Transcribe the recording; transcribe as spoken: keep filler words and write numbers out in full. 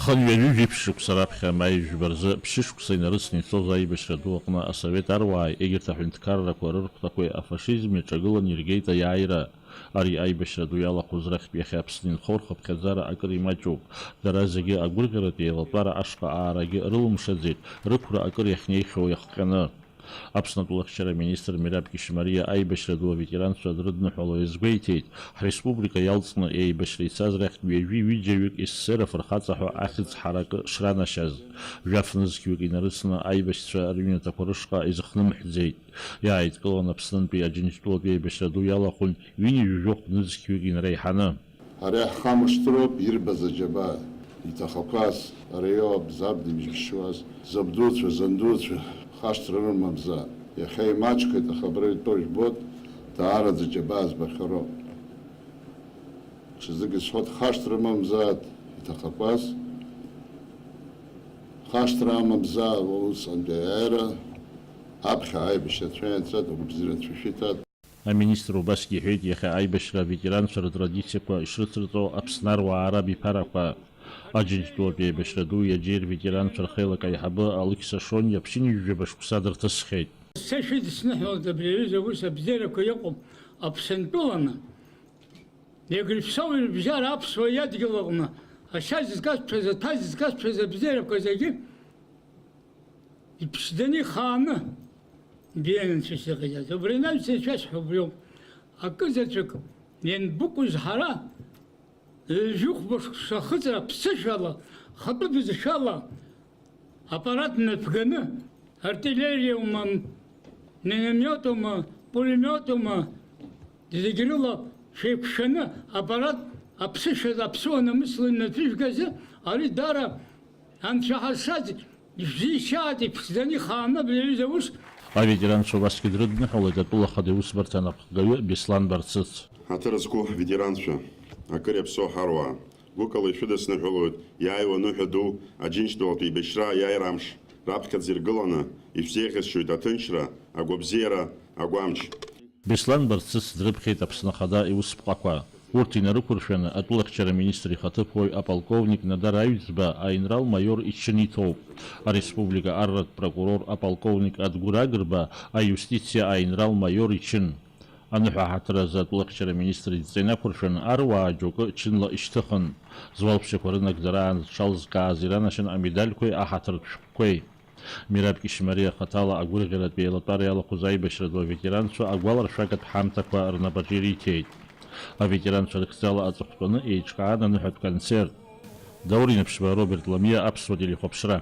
Хынҩажәи жәиԥшь шықәса раԥхьа, амаи жәба рзы, ԥшьышықәса инарыцны ицоз аибашьра ду аҟны асовет аруааи егьырҭ аҳәынҭқаррақәа рырхәҭақәеи афашизм иаҿагылан иргеит аиааира. Ари аибашьра ду иалахәыз рахьтә иахьа Аԥсны инхо рхыԥхьаӡара акыр имаҷуп. Дара зегьы агәырӷьаратә еилатәара ашҟа аарагьы рылымшаӡеит, рықәра акыр иахьнеихьоу иахҟьаны. Аԥсны атәылахьчара министр Мераб Кьышьмариа аибашьра ду аветеранцәа дрыдныҳәало иазгәеиҭеит, ҳреспублика иалҵны еибашьра ицаз рахьтә ҩажәи ҩыџьаҩык СССР афырхаҵа ҳәа ахьӡ ҳаракы шранашьаз. Жәаф нызқьҩык инарыцны аибашьцәа рыҩнаҭақәа рышҟа изыхнымҳәӡеит. Иааидкылан Аԥснынтәи Аџьынџьтәылатәи аибашьра ду иалахәын ҩынҩажәи жәохә нызқьҩык инареиҳаны. Ари аҳхамышҭроуп ирбаз аџьабаа, иҭахақәаз, ари иоуп заб дыбжьгьшьуаз, забдуцәа, зандуцәа, хашҭра рымамзаап. Иахьа имаҷхеит, аха абра итәоу жәбоит, даараӡа џьабаа збахьароуп. Ҽазык исҳәоит, хашҭра рымамзааит, иҭахақәаз, хашҭра амамзааит, усҟантәи аиааира, аԥхьа аибашьра цәа ианцеит, агәабзиара анцәа шәиҭеит. Аминистр убасгьы иҳәеит, иахьа аибашьра аветеранцәа рытрадициақәа ишрыцырҵо Аԥсны аруаа рабиԥарақәа. Аџьынџьтәылатәи аибашьра ду иаџьеи рветеранцәа рхеилак аиҳабы Алықьса Шониа ԥшьынҩажәаба шықәса дырҭысхьеит. Сцашәа идысныҳәалоит абри аҩыза аус абзиарақәа иҟоуп Аԥсынтәыланы. Иагрыԥсоу ирыбжьара аԥсуа иадгьыл аҟны ашьа зызкасҭәаз, аҭәа зызкасҭәаз абзиарақәа зегьы иԥшӡаны ихааны, бзиа анцәа иҟаиҵаз. Убри анаҩс ишәасҳәо убриоуп. Акы заҵәык ианбыкәыз ҳара, ҩажәи хәба шықәса ахыҵра ԥсышәала, хатәы бызшәала аппарат мҩаԥганы, артиллериоума, миномиотума, пулемиотума, зегь рыла шәеиқәшәаны аппарат аԥсышәала, аԥсуа намысла имҩаԥыжәгазы, ари даара Анцәа ҳазшаз, ишәзишьааит, иԥшӡаны ихааны абри аҩыза аус. Аветеранцәа убасгьы дрыдныҳәалоит атәыла ахада иусбарҭа анапхгаҩы Беслан Барцыц. Ҳаҭыр зқәу ҳветеранцәа, акыр иаԥсоу ҳаруаа, гәыкала ишәыдысныҳәалоит иааиуа аныҳәа ду Аџьынџьтәылатә еибашьра аиааира амш, раԥхьаӡа иргыланы ишәзеиӷьасшьоит аҭынчра, агәабзиара, агәамч. Беслан Барцыц дрыԥхьеит Аԥсны Ахада иусԥҟақәа. Урҭ инарықәыршәаны, атәылахьчара министр ихаҭыԥуаҩ аполковник Надар Аҩӡба аинрал-маиор ичын иҭоуп. Ареспублика арратә прокурор аполковник Адгәыр Агрба аиустициа аинрал-маиор ичын. Аныҳәа ҳаҭыр азы атәылахьчара министр идҵа инақәыршәаны, аруаа џьоукы чынла ишьҭыхын. Зуалԥшьақәа рынагӡара аан зҽалзкааз иранашьан амедальқәеи аҳаҭыртә шәҟәқәеи. Мераб Кьышьмариа хаҭала агәырӷьаратә еилатәара иалахәыз аибашьра ду аветеранцәа агәаларшәагатә ҳамҭақәа рнапаҿы ириҭеит. Аветеранцәа рыхьӡала аҵыхәтәаны еиҿкаан аныҳәатә концерт. Даур Инаԥшьба, Роберт Ламиа, Аԥсуа телехәаԥшра.